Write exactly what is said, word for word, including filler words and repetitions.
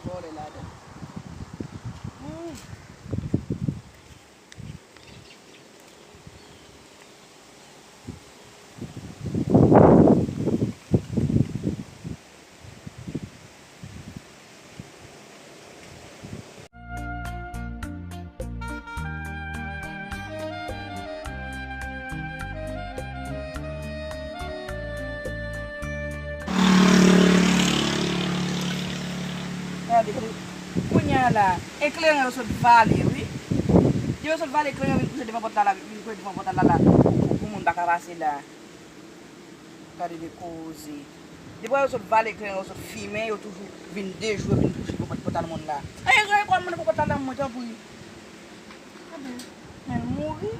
Vòlè ladan. Hmm. Gade, gade. Kounye a la, ekleren yo sot vale, wi. Yo sot vale ekleren, vin kouche devan pòt la, la, vin kouche devan pòt la, la, la, pou, pou, pou moun pa ka pase la. Gade de koze. Depi yo sot vale ekleren, yo sot fimen, yo toujou vin dejwe, vin kouche pou pòt, pòt al moun la. Ay, ay, kòm moun pou pòt al moun, tanpri. Gade, men l mouri.